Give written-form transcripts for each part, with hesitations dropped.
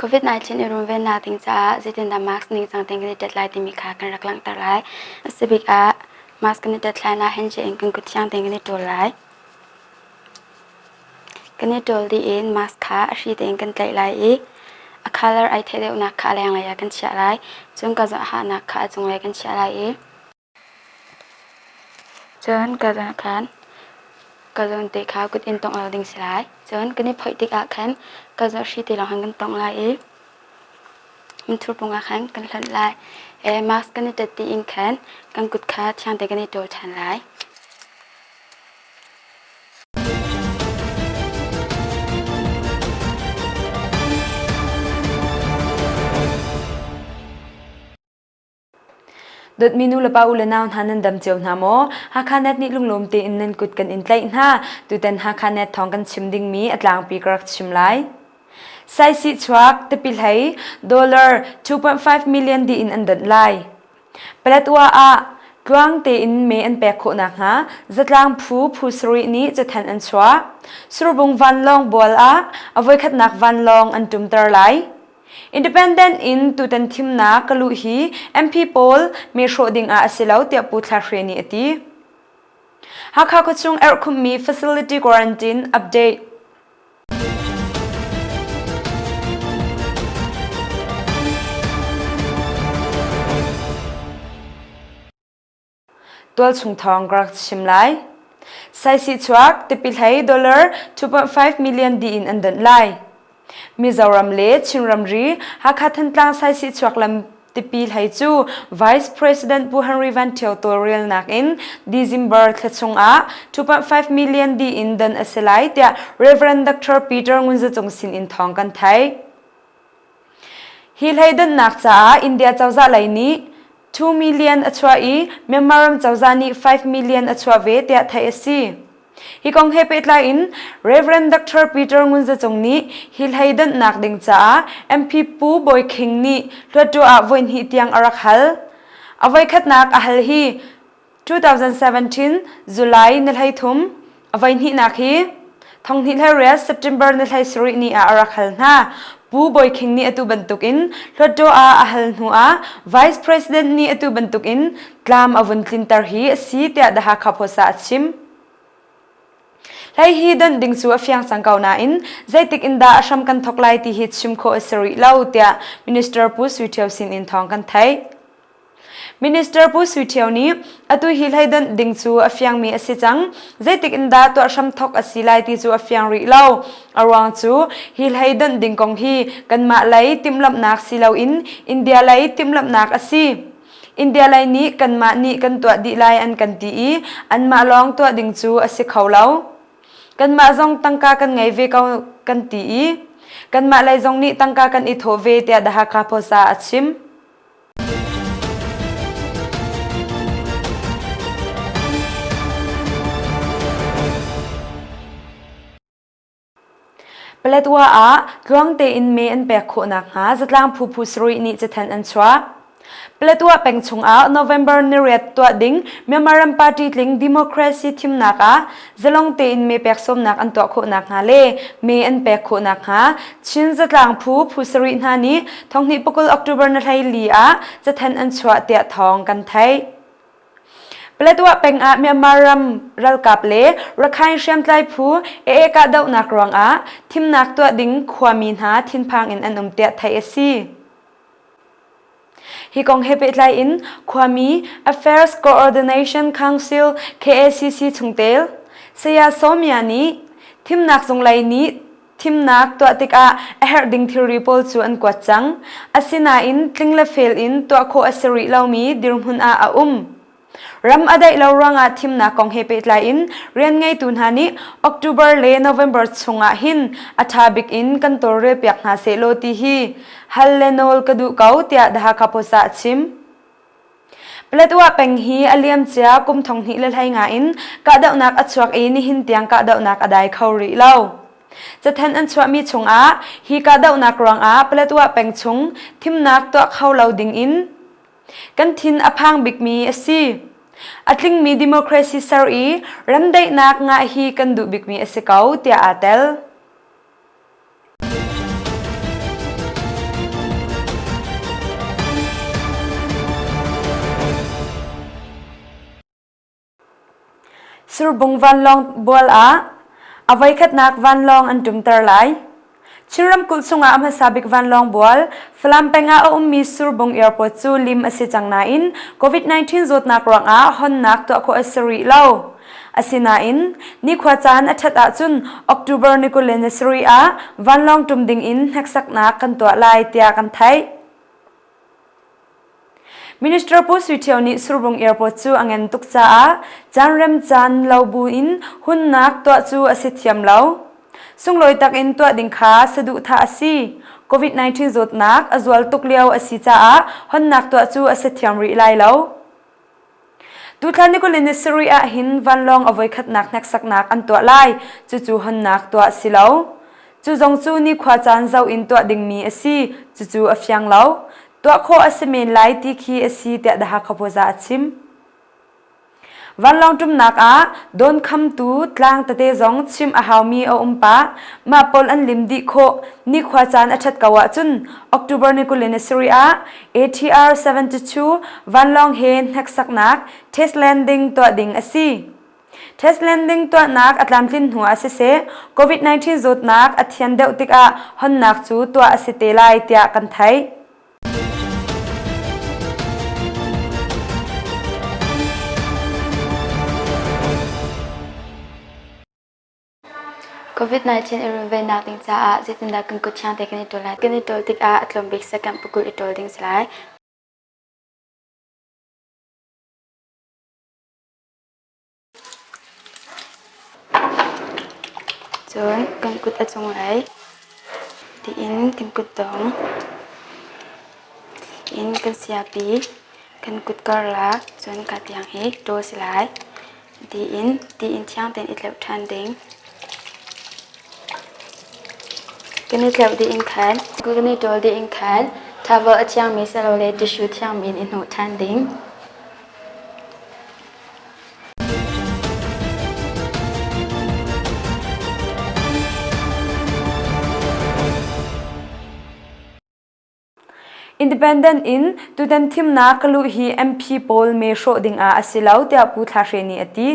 COVID-19 i runvennak ding caah zeitindah mask ningcang tein kan i tet lai timi kha kan rak langhter lai. A si bik ah mask kan i tet hlan ah handshake in kan kut thiang tein kan i ṭawl lai. Kan i ṭawl dih in mask kha a hri tein kan tlaih lai i a colour ai theih deuhnak kha a lenglei ah kan chiah lai. Cun ka hahnak kha a cunglei kan chiah lai i Cun ka zawn khan ka zawn te kha kut in tongh lo ding si lai. Cun kan i phoih tikah khan ka zawn hri te lawng khan kan tongh lai i minthur pung ah khan kan hlonh lai. E, mask kan i ṭet dih in khan kan kut kha thiang te kan i ṭawl ṭhan lai. Dawtmi nulepa u le nau hna nan dam cio hna maw? Hakha Net nih lunglawm tein nan kut kan in tlaih hna. Tutan Hakha Net thawng kan chim dingmi a tlangpi ka rak chim lai. Saisih chuak tipi hlei dollar 2.5 million dih in an donh lai. Paletwa ah tluang tein me an pek khawh nakhnga zatlang phu phu sarih nih cathanh an chuah. Surbung vanlawng bual ah a voikhatnak vanlawng an tumter lai. Independent in tutan thimnak ka luh hi MP pawl me hrawh ding ah a si lo tiah Pu Thla Hre nih a ti. Hakha khuachung erhkhumhmi facility quarantine update. Tualchung thawng ka rak chim lai. Saisih chuak tipi hlei dollar 2.5 million dih in an donh lai. Mizoram le Chin ramri Hakha Thantlang saisih chuak lam tipi hlei cu Vice President Pu Henry Van Thio tawlrelnak in December thla chungah 2.5 million dih in don a si lai tiah Reverend Dr. Peter Ngun Za Cung sin in thawng kan theih. Hi hlei donhnak caah India cozah lei nih 2 million a chuah i Myanmar ram cozah nih 5 million a chuah ve tiah theih a si. Hi kong he pehtlai in Rev. Dr. Peter Ngun Za Cung nih hi hlei donhnak ding caah MP Pu Bawi Khing nih Hluttaw ah voihnih tiang a rak hal. A voikhatnak a hal hi 2017 July ni 13 a voihnihnak hi thonghnih hlei September ni 17 ni ah a rak hal hna. Pu Bawi Khing nih atu bantukin Hluttaw ah a hal hnu ah Vice President nih atu bantukin tlam a vun tlinter hi a si tiah The Hakha Post ah a chim. Hlei hi donh ding cu a fiang cang ko nain zeitik in dah a hram kan thawk lai ti hi chim khawh a si rih lo tiah Minister Pu Sui Thio sin in thawng kan theih. Minister Pu Sui Thio nih atu hi hleidonh ding cu a fiangmi a si cang. Zeitik in dah tuah hramthok a si lai ti cu a fiang rih lo. A ruang cu hi hleidonh ding kong hi kanmah lei timhlamhnak si loin India lei timhlamhnak a si. India lei nih kanmah nih kan tuah dih lai an kan ti i anmah lawng tuah ding cu a si kho lo. Kanmah zong tangka kan ngei ve ko kan ti i kanmah lei zong nih tangka kan i thawh ve tiah The Hakha Post ah a chim. Paletwa ah tluang tein me an pek khawh nakhnga zatlang phu phu sarih nih cathanh an chuah. Paletwa peng chungah November niriat tuah ding Myanmar ram party tling democracy thimnak ah zalong tein me pek sawmnak an tuah khawh nakhnga le me an pek khawh nakhnga Chin zatlang phu phu sarih hna nih thonghnih pakul October na 14 ah cathanh an chuah tiah thawng kan theih. Paletwa peng ah Myanmar ram ralkap le Rakhine hriamtlai phu AA kahdohnak ruangah thimnak tuah ding khuami hna thinphang in an um tiah theih a si. Hi kong he pehtlai in khuami Affairs Coordination Council KACC chungtel Saya Sawmya nih thimnak zung lei nih thimnak tuah tikah a herh ding thilri pawl cu an kuat cang. Asinain tling le fel in tuah khawh a si rih lomi dirhmun ah a um. Ram a daih lo ruangah thimnak kong he pehtlai in rian ngeitu hna nih October le November chungah hin a ṭha bik in kan tawlrelpiak hna sehlaw ti hi hal le nawl ka duh ko tiah The Hakha Post ah a chim. Paletwa peng hi a liamcia kum 2015 in kahdohnak a chuak i nihin tiang kahdohnak a dai kho rih lo. Cathanh an chuahmi chungah hi kahdohnak ruangah Paletwa peng chung thimnak tuah kho lo dingin Kan thin a phang bikmi a si. A tlingmi democracy ser i remdaihnak ngah hi kan duh bikmi a si ko tiah aa tel. Surbung vanlawng bual ah a voikhatnak vanlawng an ṭumter lai. Chin ramkulh chungah a hmasa bik vanlawng bual Falam peng ah a ummi Surbung Airport cu lim a si cang nain COVID-19 zawtnak ruangah honnak tuah khawh a si rih lo. Asinain nikhua caan a ṭhat ahcun October ni 27 ah vanlawng ṭum ding in hneksaknak kan tuah lai tiah kan theih. Minister Pu Sui Ṭhio nih Surbung Airport cu a ngen tuk caah caan caan lo bu in hunnak tuah cu a si thiam lo. Sunglawi tak in tuah ding kha saduhthah a si. COVID-19 zawtnak a zual tuk lio a si caah honnak tuah cu a si thiam rih lai lo. Tuthla ni 20 ni sarih ah hin vanlawng a voikhatnak hneksaknak an tuah lai. Cucu honnak tuah si lo. Cu zong cu nikhua caan zoh in tuah dingmi a si. Cucu a fiang lo. Tuah khawh a si men lai ti khi a si tiah The Hakha Post ah a chim. Vanlawng ṭumnak ah dawnkhamtu tlang tete zong chim a haumi a um pah. Mah pawl an lim dih khawh. Nikhua caan a ṭhat ko ahcun October ni 27 ah ATR 72 vanlawng he hneksaknak test landing tuah ding a si. Test landing tuahnak a tlamtlin hnu ah siseh COVID-19 zawtnak a thian deuh tikah honnak cu tuah a si te lai tiah kan theih. COVID-19 i runvennak ding caah zeitindah kan kut thiang te kan i ṭawl lai? Kan i ṭawl tikah a tlawm bik second pakul i ṭawl ding si lai. Cun kan kut a cunglei tiin kan kutdong in kan siapi kan kut karlak cun ka tiang hi ṭawl si lai. Tiin tiin thiang tein i tleuh ṭhan ding. Kan i tleuh dih in khan kan i ṭawl dih in khan towel a thiangmi silole tissue thiangmi in i hnawh ṭhan ding. Independent in tutan thimnak ka luh hi MP pawl mee hrawh ding ah a si lo tiah Pu Thla Hre nih a ti.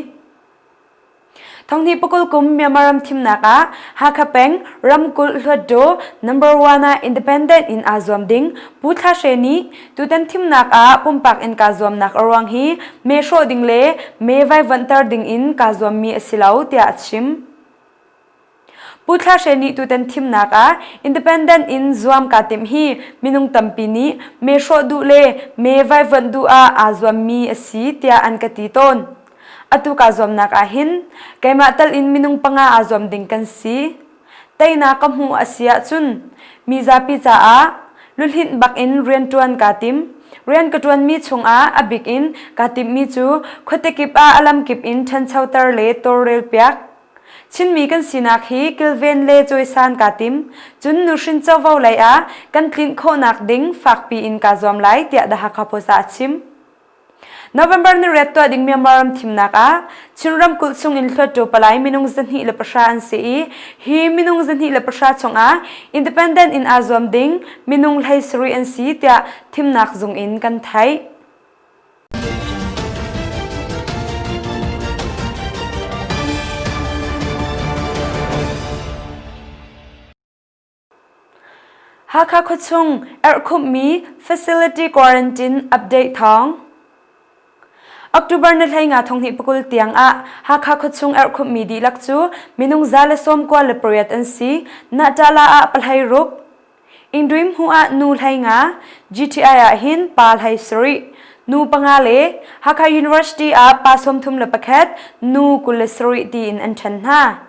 Thonghnih pakul kum Myanmar ram thimnak ah Hakha peng ramkulh Hluttaw number one ah independent in aa zuam ding Pu Thla Hre nih tutan thimnak ah pumpak in kaa zuamnak a ruang hi mee hrawh ding le mee vaivuanhter ding in kaa zuammi a si lo tiah a chim. Pu Thla Hre nih tutan thimnak ah independent in zuam kaa timh hi minung tampi nih mee hrawh duh le mee vaivuanh duh ah aa zuammi a si tiah an ka ti tawn. Atu kaa zuamnak ah hin keimah tal in minung panga aa zuam ding kan si. Teinak ka hmuh a si ahcun mi zapi caah luhlinh bak in rianṭuan kaa tim. Rian ka ṭuanmi chungah a bik in kaa timhmi cu khuate kip ah a lamkip in ṭhanchoter le tawlrelpiak Chinmi kan sinak hi kilven le cawisan kaa tim. Cun nuhrin covo lei ah kan tlinh khawhnak ding fakpi in kaa zuam lai tiah The Hakha Post ah a chim. November ni riat tuah ding Myanmar ram thimnak ah Chin ramkulh chung in Hluttaw palai minung 210 an si i hi minung 210 chungah independent in aa zuam ding minung 17 an si tiah thimnak zung in kan theih. Hakha khuachung erhkhumhmi facility quarantine update thawng. October ni 15 thonghnih pakul tiang ah Hakha khuachung erhkhumhmi dihlak cu minung 198 an si. Nahtala ah pahlei ruk, Ingdrim hmu ah nu 15, GTI ah hin pa 17, nu panga le Hakha University ah pa 31, nu 27 tiin an ṭhen hna.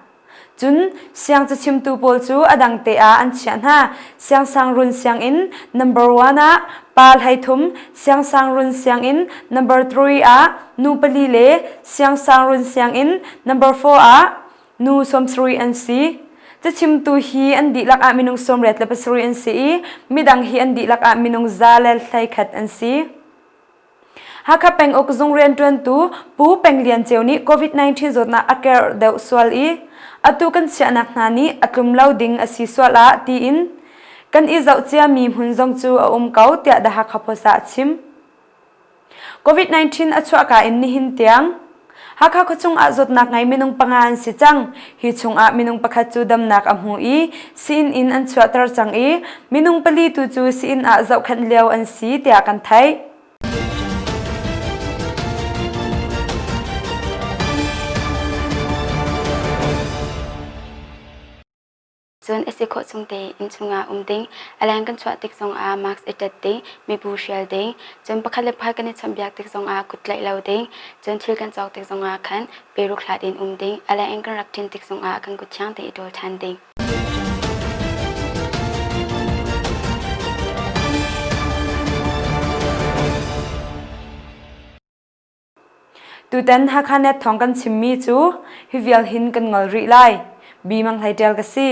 Cun siang cachimtu pawl cu a dang te ah an chiah hna. Siangsangrun sianginn number one ah pa 13, siangsangrun sianginn number three ah nu pali le siangsangrun sianginn number four ah nu 70 an si. Cachimtu hi an dihlak ah minung 87 an si i midang hi an dihlak ah minung 111 an si. Hakha penguk zung rianṭuantu Pu Peng Lian Ceu nih COVID-19 zawtnak a kerh deuh sual i atu kan chiahnak hna nih a tlum lo ding a si sual ah tiin kan i zoh ciami hmun zong cu a um ko tiah The Hakha Post ah a chim. COVID-19 a chuahka in nihin tiang. Hakha khuachung ah zawtnak ngei minung panga an si cang. Hi chungah minung pakhat cu damnak a hmu i sii in an chuahter cang i minung pali tu cu sii ah zohkhenh lio an si tiah kan theih. Cun a si khawh chung tein innchung ah um ding, a leng kan chuah tik zongah mask i ṭet ding, mibu hrial ding, cun pakhat le pakhat kan i chawnhbiak tik zongah kut tlaih lo ding, cun thil kan cawk tik zongah khan peruk hlat in um ding, a leng in kan rak ṭin tik zongah kan kut thiang tein i ṭawl ṭhan ding. Tutan Hakha Net thawng kan chimmi cu hi vial hin kan ngol rih lai. Bi Mang Hlei Ṭial ka si.